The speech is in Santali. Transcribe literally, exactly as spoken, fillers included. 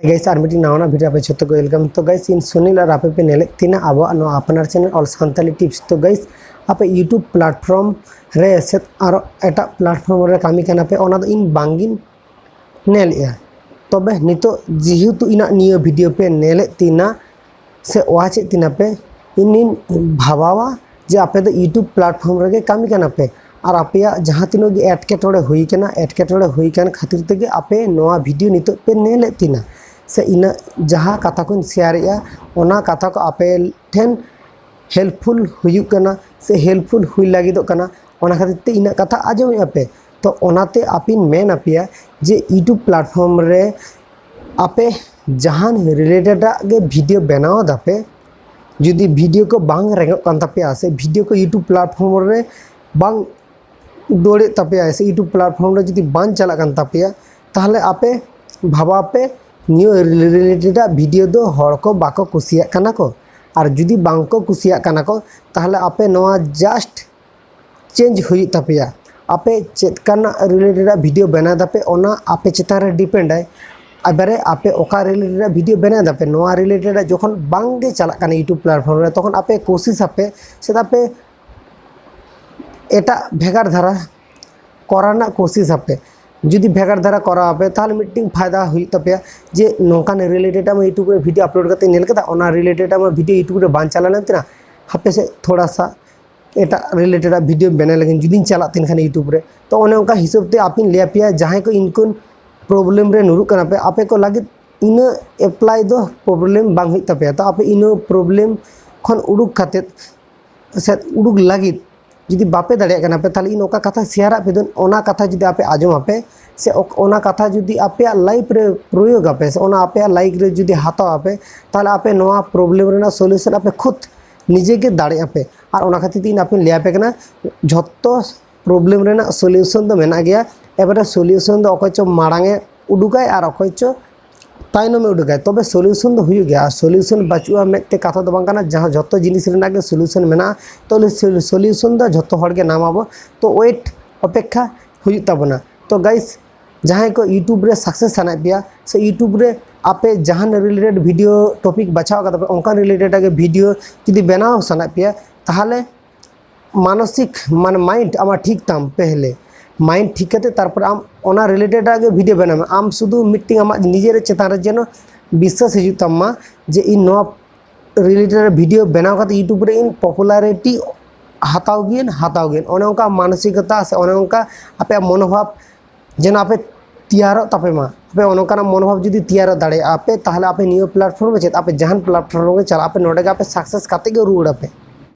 Guys, ᱟᱨ ᱢᱤᱫᱴᱤᱡ ᱱᱟᱣᱟᱱᱟᱜ video ᱟᱯᱮ ᱡᱷᱚᱛᱚ ᱠᱚ welcome᱾ ᱛᱚ guys, ᱤᱧ ᱥᱩᱱᱤᱞ ᱟᱨ ᱟᱯᱮ ᱯᱮ ᱧᱮᱞᱮᱫ ᱛᱤᱧᱟ ᱟᱵᱚᱣᱟᱜ ᱱᱚᱣᱟ ᱟᱯᱱᱟᱨ channel All Santali Tips᱾ ᱛᱚ guys, ᱟᱯᱮ YouTube platform ᱨᱮ ᱥᱮ ᱟᱨᱚ ᱮᱴᱟᱜ platform ᱨᱮ ᱠᱟᱹᱢᱤ ᱠᱟᱱᱟ ᱯᱮ, ᱚᱱᱟ ᱫᱚ ᱤᱧ ᱵᱟᱝᱜᱤᱧ ᱧᱮᱞᱮᱫᱼᱟ᱾ ᱛᱚᱵᱮ ᱱᱤᱛᱚᱜ ᱡᱮᱦᱮᱛᱩ ᱤᱧᱟᱹᱜ ᱱᱤᱭᱟᱹ video ᱯᱮ ᱧᱮᱞᱮᱫ ᱛᱤᱧᱟ ᱥᱮ watch ᱮᱫ ᱛᱤᱧᱟ ᱯᱮ, ᱤᱧᱤᱧ ᱵᱷᱟᱵᱟᱣᱟ ᱡᱮ ᱟᱯᱮ ᱫᱚ YouTube platform ᱨᱮᱜᱮ ᱠᱟᱹᱢᱤ ᱠᱟᱱᱟ ᱯᱮ, ᱟᱨ ᱟᱯᱮᱭᱟᱜ ᱡᱟᱦᱟᱸ ᱛᱤᱱᱟᱹᱜ ᱜᱮ ᱮᱴᱠᱮᱴᱚᱬᱮ ᱦᱩᱭ ᱠᱟᱱᱟ, ᱮᱴᱠᱮᱴᱚᱬᱮ ᱦᱩᱭ ᱠᱟᱱ ᱠᱷᱟᱹᱛᱤᱨ ᱛᱮᱜᱮ ᱟᱯᱮ ᱱᱚᱣᱟ video ᱱᱤᱛᱚᱜ ᱯᱮ ᱧᱮᱞᱮᱫ ᱛᱤᱧᱟ, ᱥᱮ ᱤᱱᱟᱹᱜ ᱡᱟᱦᱟᱸ ᱠᱟᱛᱷᱟ ᱠᱚᱧ share ᱮᱫᱼᱟ, ᱚᱱᱟ ᱠᱟᱛᱷᱟ ᱠᱚ ᱟᱯᱮ ᱴᱷᱮᱱ helpful ᱦᱩᱭᱩᱜ ᱠᱟᱱᱟ ᱥᱮ helpful ᱦᱩᱭ ᱞᱟᱹᱜᱤᱫᱚᱜ ᱠᱟᱱᱟ, ᱚᱱᱟ ᱠᱷᱟᱹᱛᱤᱨ ᱛᱮ ᱤᱱᱟᱹᱜ ᱠᱟᱛᱷᱟ ᱟᱸᱡᱚᱢᱮᱫᱼᱟ ᱯᱮ᱾ ᱛᱚ ᱚᱱᱟᱛᱮ ᱟᱯᱮᱧ ᱢᱮᱱ ᱟᱯᱮᱭᱟ ᱡᱮ YouTube platform ᱨᱮ ᱟᱯᱮ ᱡᱟᱦᱟᱱ related ᱟᱜ ᱜᱮ video ᱵᱮᱱᱟᱣ ᱫᱟᱯᱮ, ᱡᱩᱫᱤ video ᱠᱚ ᱵᱟᱝ ᱨᱮᱸᱜᱚᱜ ᱠᱟᱱ ᱛᱟᱯᱮᱭᱟ ᱥᱮ video ᱠᱚ YouTube platform ᱨᱮ ᱵᱟᱝ ᱫᱟᱹᱲᱮᱫ ᱛᱟᱯᱮᱭᱟ ᱥᱮ YouTube platform ᱨᱮ ᱡᱩᱫᱤ ᱵᱟᱝ ᱪᱟᱞᱟᱜ ᱠᱟᱱ ᱛᱟᱯᱮᱭᱟ, ᱛᱟᱦᱚᱞᱮ ᱟᱯᱮ ᱵᱷᱟᱵᱟᱣ ᱯᱮ, ᱱᱤᱭᱟᱹ related ᱟᱜ video ᱫᱚ ᱦᱚᱲ ᱠᱚ ᱵᱟᱠᱚ ᱠᱩᱥᱤᱭᱟᱜ ᱠᱟᱱᱟ ᱠᱚ᱾ ᱟᱨ ᱡᱩᱫᱤ ᱵᱟᱝ ᱠᱚ ᱠᱩᱥᱤᱭᱟᱜ ᱠᱟᱱᱟ ᱠᱚ, ᱛᱟᱦᱚᱞᱮ ᱟᱯᱮ ᱱᱚᱣᱟ just change ᱦᱩᱭᱩᱜ ᱛᱟᱯᱮᱭᱟ᱾ ᱟᱯᱮ ᱪᱮᱫ ᱠᱟᱱᱟᱜ related ᱟᱜ video ᱵᱮᱱᱟᱣ ᱫᱟᱯᱮ, ᱚᱱᱟ ᱟᱯᱮ ᱪᱮᱛᱟᱱ ᱨᱮ depend ᱟᱭ᱾ ᱮᱵᱟᱨᱮ ᱟᱯᱮ ᱚᱠᱟ related ᱟᱜ video ᱵᱮᱱᱟᱣ ᱫᱟᱯᱮ, ᱱᱚᱣᱟ related ᱟᱜ ᱡᱚᱠᱷᱚᱱ ᱵᱟᱝ ᱜᱮ ᱪᱟᱞᱟᱜ ᱠᱟᱱᱟ YouTube platform ᱨᱮ, ᱛᱚᱠᱷᱚᱱ ᱟᱯᱮ ᱠᱳᱥᱤᱥ ᱟᱯᱮ, ᱪᱮᱫᱟᱜ ᱯᱮ ᱮᱴᱟᱜ ᱵᱷᱮᱜᱟᱨ ᱫᱷᱟᱨᱟ ᱠᱚᱨᱟᱣ ᱨᱮᱱᱟᱜ ᱠᱳᱥᱤᱥ ᱟᱯᱮ᱾ ᱡᱩᱫᱤ ᱵᱷᱮᱜᱟᱨ ᱫᱷᱟᱨᱟ ᱠᱚᱨᱟᱣ ᱟᱯᱮ, ᱛᱟᱦᱚᱞᱮ ᱢᱤᱫᱴᱤᱝ ᱯᱷᱟᱭᱫᱟ ᱦᱩᱭᱩᱜ ᱛᱟᱯᱮᱭᱟ ᱡᱮ ᱱᱚᱝᱠᱟᱱ related ᱟᱢ YouTube ᱨᱮ video upload ᱠᱟᱛᱮ ᱧᱮᱞ ᱠᱮᱫᱟ, ᱚᱱᱟ related ᱟᱢᱟᱜ video YouTube ᱨᱮ ᱵᱟᱝ ᱪᱟᱞᱟᱣ ᱞᱮᱱ ᱛᱤᱧᱟ, ᱦᱟᱯᱮ ᱥᱮ ᱛᱷᱚᱲᱟ ᱥᱟ ᱮᱴᱟᱜ related ᱟᱜ video ᱵᱮᱱᱟᱣ ᱞᱟᱹᱜᱤᱫ ᱡᱩᱫᱤᱧ ᱪᱟᱞᱟᱜ ᱛᱤᱧ ᱠᱷᱟᱱ YouTube ᱨᱮ, ᱛᱚ ᱚᱱᱮ ᱚᱱᱠᱟ ᱦᱤᱥᱟᱹᱵ ᱛᱮ ᱟᱯᱮᱧ ᱞᱟᱹᱭ ᱟᱯᱮᱭᱟ, ᱡᱟᱦᱟᱸᱭ ᱠᱚ ᱤᱱᱠᱩᱱ problem ᱨᱮ ᱧᱩᱨᱩᱜ ᱠᱟᱱᱟ ᱯᱮ, ᱟᱯᱮ ᱠᱚ ᱞᱟᱹᱜᱤᱫ ᱤᱱᱟᱹ apply ᱫᱚ problem ᱵᱟᱝ ᱦᱩᱭᱩᱜ ᱛᱟᱯᱮᱭᱟ᱾ ᱛᱚ ᱟᱯᱮ ᱤᱱᱟᱹ problem ᱠᱷᱚᱱ ᱩᱰᱩᱠ ᱠᱟᱛᱮᱫ ᱥᱮ ᱩᱰᱩᱠ ᱞᱟᱹᱜᱤᱫ ᱡᱩᱫᱤ ᱵᱟᱯᱮ ᱫᱟᱲᱮᱭᱟᱜ ᱠᱟᱱᱟ ᱯᱮ, ᱛᱟᱦᱚᱞᱮ ᱤᱧ ᱚᱠᱟ ᱠᱟᱛᱷᱟ share ᱟᱫ ᱯᱮ ᱫᱚ, ᱚᱱᱟ ᱠᱟᱛᱷᱟ ᱡᱩᱫᱤ ᱟᱯᱮ ᱟᱸᱡᱚᱢ ᱟᱯᱮ ᱥᱮ ᱚᱠ-, ᱚᱱᱟ ᱠᱟᱛᱷᱟ ᱡᱩᱫᱤ ᱟᱯᱮᱭᱟᱜ life ᱨᱮ ᱯᱨᱚᱭᱳᱜᱽ ᱟᱯᱮ ᱥᱮ ᱚᱱᱟ ᱟᱯᱮᱭᱟᱜ life ᱨᱮ ᱡᱩᱫᱤ ᱦᱟᱛᱟᱣ ᱟᱯᱮ, ᱛᱟᱦᱚᱞᱮ ᱟᱯᱮ ᱱᱚᱣᱟ problem ᱨᱮᱱᱟᱜ solution ᱟᱯᱮ ᱠᱷᱩᱫ ᱱᱤᱡᱮ ᱜᱮ ᱫᱟᱲᱮᱭᱟᱜ ᱟᱯᱮ᱾ ᱟᱨ ᱚᱱᱟ ᱠᱷᱟᱹᱛᱤᱨ ᱛᱮ ᱤᱧ ᱟᱯᱮᱧ ᱞᱟᱹᱭ ᱟᱯᱮ ᱠᱟᱱᱟ, ᱡᱷᱚᱛᱚ problem ᱨᱮᱱᱟᱜ solution ᱫᱚ ᱢᱮᱱᱟᱜ ᱜᱮᱭᱟ᱾ ᱮᱵᱟᱨᱮ solution ᱫᱚ ᱚᱠᱚᱭ ᱪᱚ ᱢᱟᱲᱟᱝ ᱮ ᱩᱰᱩᱠᱟᱭ ᱟᱨ ᱚᱠᱚᱭ ᱪᱚ ᱛᱟᱭᱱᱚᱢᱮ ᱩᱰᱩᱠᱟᱭ, ᱛᱚᱵᱮ solution ᱫᱚ ᱦᱩᱭᱩᱜ ᱜᱮᱭᱟ᱾ ᱟᱨ solution ᱵᱟᱹᱪᱩᱜᱼᱟ ᱢᱮᱱᱛᱮ ᱠᱟᱛᱷᱟ ᱫᱚ ᱵᱟᱝ ᱠᱟᱱᱟ, ᱡᱟᱦᱟᱸ ᱡᱷᱚᱛᱚ ᱡᱤᱱᱤᱥ ᱨᱮᱱᱟᱜ ᱜᱮ solution ᱢᱮᱱᱟᱜᱼᱟ᱾ ᱛᱚ solution ᱫᱚ ᱡᱷᱚᱛᱚ ᱦᱚᱲ ᱜᱮ ᱧᱟᱢ ᱟᱵᱚ᱾ ᱛᱚ wait, ᱚᱯᱮᱠᱠᱷᱟ ᱦᱩᱭᱩᱜ ᱛᱟᱵᱚᱱᱟ᱾ ᱛᱚ guys, ᱡᱟᱦᱟᱸᱭ ᱠᱚ YouTube ᱨᱮ success ᱥᱟᱱᱟᱭᱮᱫ ᱯᱮᱭᱟ ᱥᱮ YouTube ᱨᱮ ᱟᱯᱮ ᱡᱟᱦᱟᱱ ᱨᱤᱞᱮᱴᱮᱰ ᱵᱷᱤᱰᱤᱭᱳ ᱴᱚᱯᱤᱠ ᱵᱟᱪᱷᱟᱣ ᱠᱟᱫᱟ ᱯᱮ, ᱚᱱᱠᱟᱱ ᱨᱤᱞᱮᱴᱮᱰ ᱟᱜᱮ ᱵᱷᱤᱰᱤᱭᱳ ᱡᱩᱫᱤ ᱵᱮᱱᱟᱣ ᱥᱟᱱᱟᱭᱮᱫ ᱯᱮᱭᱟ, ᱛᱟᱦᱚᱞᱮ ᱢᱟᱱᱚᱥᱤᱠ ᱢᱟᱱᱮ ᱢᱟᱭᱤᱱᱰ ᱟᱢᱟᱜ ᱴᱷᱤᱠ ᱛᱟᱢ ᱯᱮᱦᱞᱮ᱾ ᱢᱟᱭᱤᱱᱰ ᱴᱷᱤᱠ ᱠᱟᱛᱮ ᱛᱟᱨᱯᱚᱨᱮ ᱟᱢ ᱚᱱᱟ ᱨᱤᱞᱮᱴᱮᱰ ᱟᱜ ᱜᱮ ᱵᱷᱤᱰᱤᱭᱳ ᱵᱮᱱᱟᱣ ᱢᱮ᱾ ᱟᱢ ᱥᱩᱫᱷᱩ ᱢᱤᱫᱴᱮᱱ ᱟᱢᱟᱜ ᱱᱤᱡᱮᱨ ᱪᱮᱛᱟᱱ ᱨᱮ ᱡᱮᱱᱚ ᱵᱤᱥᱥᱟᱥ ᱦᱤᱡᱩᱜ ᱛᱟᱢ ᱢᱟ ᱡᱮ ᱤᱧ ᱱᱚᱣᱟ ᱨᱤᱞᱮᱴᱮᱰ ᱵᱷᱤᱰᱤᱭᱳ ᱵᱮᱱᱟᱣ ᱠᱟᱛᱮ YouTube ᱨᱮ ᱤᱧ ᱯᱚᱯᱩᱞᱟᱨᱤᱴᱤ ᱦᱟᱛᱟᱣ ᱜᱤᱭᱟᱹᱧ, ᱦᱟᱛᱟᱣ ᱜᱤᱭᱟᱹᱧ᱾ ᱚᱱᱮ ᱚᱱᱠᱟ ᱢᱟᱱᱚᱥᱤᱠᱚᱛᱟ ᱥᱮ ᱚᱱᱮ ᱚᱱᱠᱟ ᱟᱯᱮᱭᱟᱜ ᱢᱚᱱᱳᱵᱷᱟᱵ ᱡᱮᱱᱚ ᱟᱯᱮ ᱛᱮᱭᱟᱨᱚᱜ ᱛᱟᱯᱮ ᱢᱟ᱾ ᱟᱯᱮ ᱚᱱᱮ ᱚᱱᱠᱟᱱᱟᱜ ᱢᱚᱱᱳᱵᱷᱟᱵ ᱡᱩᱫᱤ ᱛᱮᱭᱟᱨᱚᱜ ᱫᱟᱲᱮᱭᱟᱜᱼᱟ ᱯᱮ, ᱛᱟᱦᱚᱞᱮ ᱟᱯᱮ ᱱᱤᱭᱟᱹ ᱯᱞᱟᱴᱯᱷᱚᱨᱢ ᱨᱮ ᱪᱮᱫ, ᱟᱯᱮ ᱡᱟᱦᱟᱱ ᱯᱞᱟᱴᱯᱷᱚᱨᱢ ᱨᱮ ᱪᱟᱞᱟᱜ ᱟᱯᱮ, ᱱᱚᱰᱮ ᱜᱮ ᱟᱯᱮ ᱥᱟᱠᱥᱮᱥ ᱠᱟᱛᱮ ᱜᱮ ᱨᱩᱣᱟᱹᱲ ᱟᱯᱮ᱾